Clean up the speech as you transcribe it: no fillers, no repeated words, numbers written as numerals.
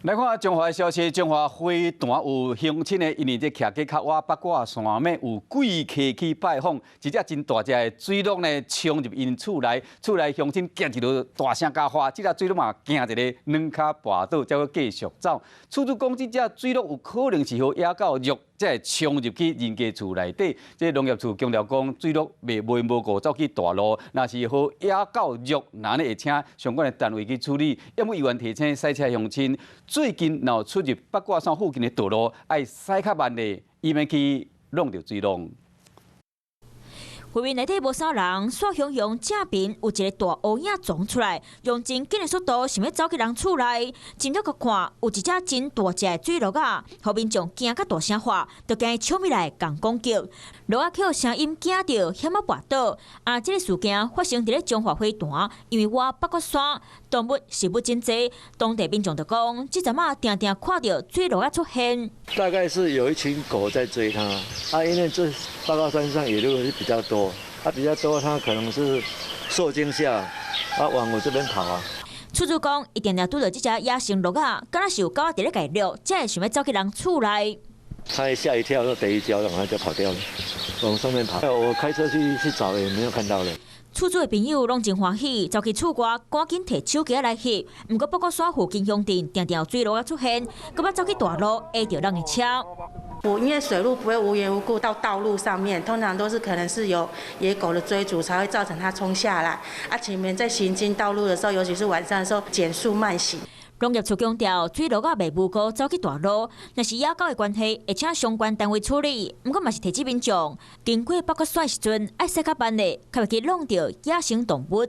來看彰化的消息，彰化花壇有鄉親的，因為這徛家較倚八卦山脈有貴客去拜訪，一隻真大隻的水鹿呢，衝入𪜶厝內，厝內鄉親驚一落大聲共喊，這隻水鹿嘛驚一个軟跤跋倒，才閣繼續走。厝主講，這隻水鹿有可能是予野狗虐，才會衝入去人家厝內底。這農業處強調講，水鹿袂無緣無故走去大路，若是予野狗虐，那呢會請相關的單位去處理。猶閣議員提醒駛車鄉親，最近若有出入八卦山附近的道路，愛駛較慢咧，以免去挵著水鹿。畫面內底無啥人，煞雄雄正邊有一個大烏影撞出來，用真緊的速度想欲走去人厝內，真正閣看有一隻真大隻的水鹿仔，予民眾驚甲大聲喊，就驚伊衝入來共攻擊。鹿仔予聲音驚著，險仔跋倒。啊，這个事件發生佇咧彰化花壇，因為倚八卦山動物食物真濟，當地民眾就講，這陣仔定定看著水鹿仔出現。大概是有一群狗在追它，啊，因為這八卦山上野鹿是比較多，啊，比較多，它可能是受驚嚇，啊，往我這邊跑啊。厝主講，伊定定拄著這隻野生鹿仔，敢若是有狗仔佇咧共掠，才會想欲走去人厝內。他嚇一跳，就跌一跤，然後就跑掉了，往上面跑。我開車去找，也沒有看到了。厝主的朋友攏真歡喜，走去厝外，趕緊提手機來翕。毋過八卦山附近鄉鎮定定有水鹿仔出現，閣欲走去大路，挨著人的車。因為水鹿不會無緣無故到道路上面，通常都是可能是有野狗的追逐，才會造成它衝下來。啊，前面在行經道路的時候，尤其是晚上的時候，減速慢行。農業處強調，水鹿仔袂無故走去大路，若是野狗的關係，會請相關單位處理。毋過嘛是提醒民眾，經過八卦山時陣，愛駛較慢咧，較袂去挵著野生動物。